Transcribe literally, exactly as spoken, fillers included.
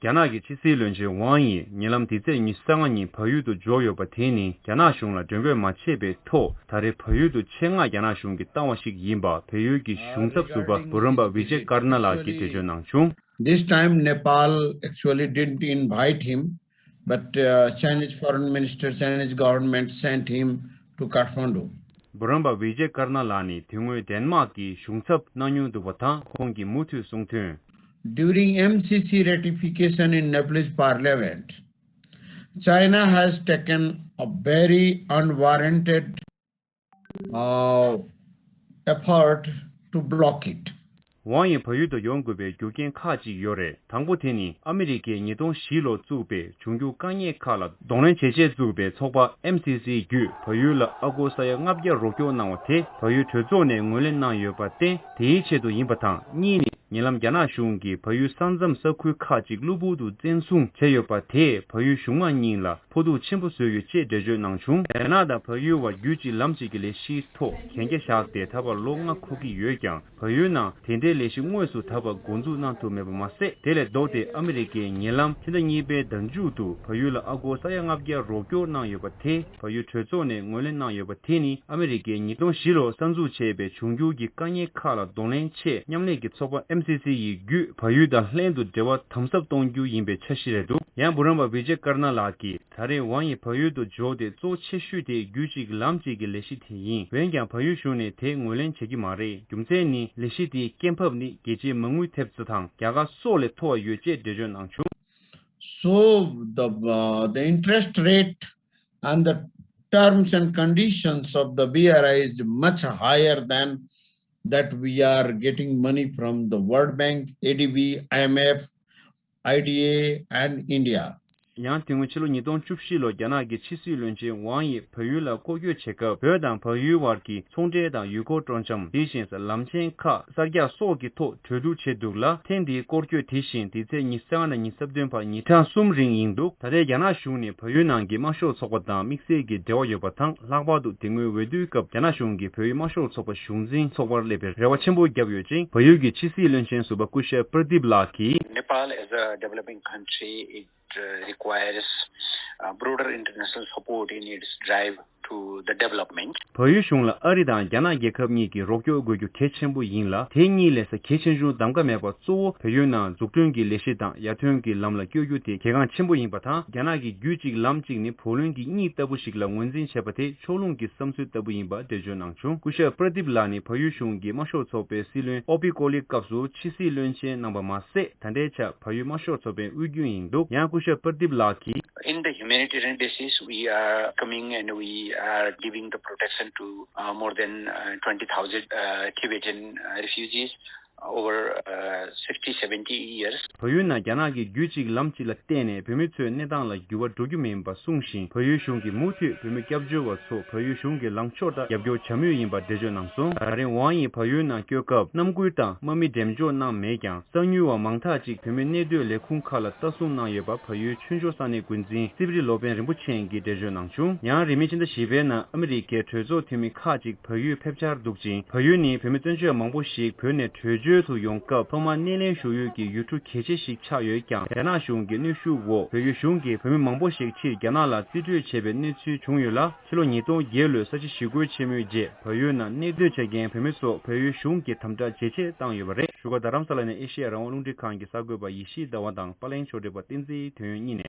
རྒྱ་ནག་གི་ཕྱི་སྲིད་བློན་ཆེན་ཝང་ཡི་ཉེ་ལམ་འདི་ཚེས་ཉི་ཤུ་རྩ་ལྔ་ཉིན་བལ་ཡུལ་དུ་འབྱོར་ཡོད་པ་དེ་ནི་རྒྱ་ནག་གཞུང་ལ་འགྲེམས་འགོད་མ་བྱས་པའི་ཐོག་ད་རེས་བལ་ཡུལ་དུ་ཆེད་མངགས་རྒྱ་ནག་གཞུང་གིས་བཏང་བ་ཞིག་ཡིན་པ་བལ་ཡུལ་གྱི་གཞུང་ཚབ་ཟུར་པ་བུ་རམ་པ་བི་ཇེ་ཀར་ན་ལགས་ཀྱིས་འགྲེལ་བརྗོད་གནང་བྱུང་། This time Nepal actually didn't invite him, but uh, Chinese Foreign Minister, Chinese government sent him to Kathmandu. བུ་རམ་པ་བི་ཇེ་ཀར་ན་ལགས་ནི་དེ་སྔོན་ཌེན་མཱག་གི་གཞུང་ཚབ་གནང་མྱོང་འདུག་པ་དང་ཁོང་གིས་མུ་མཐུད་གསུངས་དོན། During M C C ratification in Nepalese parliament, China has taken a very unwarranted uh, effort to block it. ཝང་ཡི་བལ་ཡུལ་དུ་ཡོང་དགོས་པའི་རྒྱུ་རྐྱེན་ཁག་ཅིག་ཡོད་རེད། དང་པོ་དེ་ནི་ཨ་མི་རི་ཀས་ཉིས་སྟོང་བཞི་ལོར་བཙུགས་པའི་འབྱུང་འགྱུར་དཀའ་ངལ་ཁག་ལ་གདོང་ལེན་བྱེད་ཆེད་བཙུགས་པའི་ཚོགས་པ་M C C བརྒྱུད་བལ་ཡུལ་ལ་ཨ་སྒོར་ས་ཡ་ལྔ་བརྒྱ་རོགས་སྐྱོར་གནང་བ་དེ་བལ་ཡུལ་གྲོས་ཚོགས་ནས་ངོས་ལེན་གནང་ཡོད་པར་བརྟེན་དེའི་ཆེད་དུ་ཡིན་པ་དང་། གཉིས་ནི། ཉེ་ལམ་རྒྱ་ནག་གཞུང་གིས་བལ་ཡུལ་ས་མཚམས་ས་ཁུལ་ཁག་ཅིག་གློ་བུར་དུ་བཙན་བཟུང་བྱས་ཡོད་པ་དེས་བལ་ཡུལ་གཞུང་མང་གཉིས་ལ་ཕོག་ཐུག་ཆེན་པོ་བཟོས་ཡོད་ཅེས་འགྲེལ་བརྗོད་གནང་བྱུང་། རྒྱ་ནག་དང་བལ་ཡུལ་བར་རྒྱུད་གཅིག་ལམ་གཅིག་གི་ལས་གཞིའི་ཐོག་གན་རྒྱ་བཞག་སྟེ་ད་བར་ལོ་ལྔ་འཁོར་གྱི་ཡོད་ཀྱང་། བལ་ཡུལ་ནང་དེ་འདྲའི་ལས་གཞི་དངོས་སུ་ད་བར་འགོ་འཛུགས་གནང་ཐུབ་མེད་པ་མ་ཟད། དེ་ལས་ལྡོག་སྟེ་ཨ་མི་རི་ཀས་ཉེ་ལམ་ཕྱི་ཟླ་གཉིས་པའི་ཟླ་མཇུག་ཏུ་བལ་ཡུལ་ལ་ཨ་སྒོར་ས་ཡ་ལྔ་བརྒྱ་རོགས་སྐྱོར་གནང་ཡོད་པ་དེས་བལ་ཡུལ་གྲོས་ཚོགས་ནས་ངོས་ལེན་གནང་ཡོད་པ་དེ་ནི་ཨ་མི་རི་ཀས་ཉིས་སྟོང་བཞི་ལོར་གསར་འཛུགས་བྱས་པའི་འབྱུང་འགྱུར་གྱི་དཀའ་ངལ་ཁག་ལ་གདོང་ལེན་ཆེད་མཉམ་ལས་ཀྱི་ཚོགས་པ་M C C ཡི་བརྒྱུད་བལ་ཡུལ་དང་ལྷན་དུ་འབྲེལ་བ་དམ་ཟབ་གཏོང་རྒྱུ་ཡིན་པའི་འཆར་གཞི་རེད་འདུག་ཡང་བུ་རམ་པ་བི་ཇེ་ཀར་ན་ལགས་ཀྱིས། ད་རེས་ཝང་ཡི་བལ་ཡུལ་དུ་འབྱོར་ཏེ་གཙོ་ཆེ་ཤོས་དེ་རྒྱུད་གཅིག་ལམ་གཅིག་གི་ལས་གཞི་དེ་ཡིན། འོན་ཀྱང་བལ་ཡུལ་གཞུང་ནས་དེ་ངོས་ལེན་བྱེད་ཀྱི་མ་རེད། རྒྱུ་མཚན་ནི་ལས་གཞི་དེའི་སྐྱེད་འབབ་ནི་རྒྱལ་སྤྱིའི་མ་དངུལ་ཐེབས་རྩ་དང་རྒྱ་གར་སོགས་ལས་མཐོ་བ་ཡོད་ཅེས་འགྲེལ་བརྗོད་གནང་བྱུང་། So the, uh, the interest rate and the terms and conditions of the B R I is much higher than that we are getting money from the World Bank, A D B, I M F, I D A and India. ཡང་དེ་སྔོན་ཕྱི་ལོ་ཉིས་སྟོང་བཅུ་བཞི་ལོར་རྒྱ་ནག་གི་ཕྱི་སྲིད་བློན་ཆེན་ཝང་ཡིས་བལ་ཡུལ་ལ་སྐོར་སྐྱོད་བྱེད་སྐབས། བོད་དང་བལ་ཡུལ་བར་གྱི་ཚོང་འབྲེལ་དང་ཡུལ་སྐོར་སྤྲོ་འཆམ། དེ་བཞིན་ལམ་ཆེན་ཁག་གསར་རྒྱག་སོགས་ཀྱི་ཐོག་གྲོས་བསྡུར་བྱས་འདུག་ལ། ཐེངས་འདིའི་སྐོར་སྐྱོད་དེ་བཞིན་དེ་ཚེས་ཉི་ཤུ་རྩ་ལྔ་ནས་ཉི་ཤུ་རྩ་བདུན་བར་ཉིན་གྲངས་གསུམ་རིང་ཡིན་འདུག་ད་ལྟའི་རྒྱ་ནག་གཞུང་ནས་བལ་ཡུལ་ནང་གི་དམར་ཤོག་ཚོགས་པ་དང་དམིགས་བསལ་གྱི་འབྲེལ་བ་ཡོད་པ་དང་། ལྷག་པར་དུ་དེ་སྔོན་འོས་བསྡུའི་སྐབས་རྒྱ་ནག་གཞུང་གིས་བལ་ཡུལ་དམར་ཤོག་ཚོགས་པ་གཞུང་འཛིན་ཚོགས་པར་སླེབས་པའི་རེ་བ་ཆེན་པོ་བརྒྱབ་ཡོད་ཅིང་། བལ་ཡུལ་གྱི་ཕྱི་སྲིད་བློན་ཆེན་ཟུར་པ་སྐུ་ཞབས་པར་དིབ་ལགས་ཀྱིས། Nepal as a developing country, it uh, requires uh, broader international support in its drive to the development. བལ་ཡུལ་གཞུང་ལ་ཨ་རི་དང་རྒྱ་ནག་རྒྱལ་ཁབ་གཉིས་ཀྱི་རོགས་སྐྱོར་དགོས་རྒྱུ་གལ་ཆེན་པོ་ཡིན་ལ། དེ་གཉིས་ལས་ས་གལ་ཆེ་ཆུང་གདམ་ག་མེད་པར་གཙོ་བོ་བལ་ཡུལ་ནང་འཛུགས་སྐྲུན་གྱི་ལས་གཞི་དང་ཡར་ཐོན་གྱི་ལམ་ལ་བསྐྱོད་རྒྱུ་དེ་གལ་འགངས་ཆེན་པོ་ཡིན་པ་དང་། རྒྱ་ནག་གི་རྒྱུད་གཅིག་ལམ་གཅིག་ནི་བུ་ལོན་གྱི་གཉིད་ལྟ་བུ་ཞིག་ལ་ངོས་འཛིན་བྱས་པ་དེ་ཕྱོགས་ལྷུང་གི་བསམ་ཚུལ་ལྟ་བུ་ཡིན་པ་འགྲེལ་བརྗོད་གནང་བྱུང་། སྐུ་ཞབས་པར་དིབ་ལགས་ནི་བལ་ཡུལ་གཞུང་གི་དམར་ཤོག་ཚོགས་པའི་སྲིད་བློན་ཨོ་པི་ཀོ་ལི་སྐབས་སུ་ཕྱི་སྲིད་བློན་ཆེན་གནང་པ་མ་ཟད། ད་ལྟའི་ཆར་བལ་ཡུལ་དམར་ཤོག་ཚོགས་པའི་དབུས་རྒྱུན་ཡིན་འདུག་ཡང་སྐུ་ཞབས་པར་དིབ་ལགས་ཀྱིས། In the humanitarian basis, we are coming and we are giving the protection to uh, more than uh, twenty thousand uh, Tibetan uh, refugees over uh, sixty, seventy years. བལ་ཡུལ་ནང་རྒྱ་ནག་གི་རྒྱུད་གཅིག་ལམ་གཅིག་ལ་བརྟེན་ནས་བོད་མི་ཚོའི་གནས་སྟངས་ལ་འགྱུར་བ་འགྲོ་རྒྱུ་མིན་པ་གསུངས་ཤིང་། བལ་ཡུལ་གཞུང་གིས་མུ་མཐུད་བོད་མི་སྐྱབས་བཅོལ་བ་ཚོ་བལ་ཡུལ་གཞུང་གི་ལངས་ཕྱོགས་ལྟར་རྒྱབ་སྐྱོར་བྱ་མུས་ཡིན་པ་འགྲེལ་བརྗོད་གནང་སོང་། ད་རིང་ཝང་ཡིས་བལ་ཡུལ་ནང་བསྐྱོད་སྐབས་གནམ་སྒོ་དང་དམག་མི་འགྲེམས་འཇོག་གནང་མེད་ཀྱང་། གསང་མྱུལ་བ་མང་དག་ཅིག་བོད་མིའི་གནས་སྡོད་ལས་ཁུངས་ཁག་ལ་ལྟ་སྲུང་གནང་ཡོད་པ་བལ་ཡུལ་ཆོས་འབྱོར་ས་གནས་འགོ་འཛིན་སི་པི་རི་ལོ་པན་རིན་པོ་ཆེ་གིས་འགྲེལ་བརྗོད་གནང་བྱུང་། ཡང་རིང་མིན་ཕྱི་ཟླ་བཞི་པའི་ནང་ཨ་མི་རི་ཀའི་གྲོས་ཚོགས་འཐུས་མི་ཁག་ཅིག་བལ་ཡུལ་ཕེབས་འཆར་འདུག་ཅིང་། བལ་ཡུལ་ནི་བོད་མི་སྟོན་བཤད་མང་པོ་ཞིག་བོད་ནས་བྲོས་བྱོལ་དུ་ཡོང་སྐབས་ཐོག་མར་སྣེ་ལེན་ཞུ་ཡུལ་གྱི་ཡུལ་གྲུ་གལ་ཆེ་ཞིག་ཆགས་ཡོད་ཀྱང་། རྒྱ་ནག་གཞུང་གི་གནོན་ཤུགས་འོག་བལ་ཡུལ་གཞུང་གིས་བོད་མི་མང་པོ་ཞིག་ཕྱིར་རྒྱ་ནག་ལ་རྩིས་སྤྲོད་བྱས་པའི་གནས་ཚུལ་བྱུང་ཡོད་ལ། ཕྱི་ལོ་ཉིས་སྟོང་བརྒྱད་ལོའི་ས་བྱི་ཞི་རྒོལ་ཆེན་མོའི་རྗེས་བལ་ཡུལ་ནང་གནས་སྡོད་བྱེད་མཁན་བོད་མི་ཚོ་བལ་ཡུལ་གཞུང་གིས་དམ་དྲག་ཇེ་ཆེར་བཏང་ཡོད་པ་རེད། བཞུགས་སྒར་རྡ་རམ་ས་ལ་ནས་ཨེ་ཤེ་ཡ་རང་དབང་རླུང་འཕྲིན་ཁང་གི་གསར་འགོད་པ་ཡེ་ཤེས་ཟླ་བ་དང་པ་ལེན་ཕྱོགས་སྒྲིག་པ་བསྟན་འཛིན་དོན་ཡོད་གཉིས་ནས།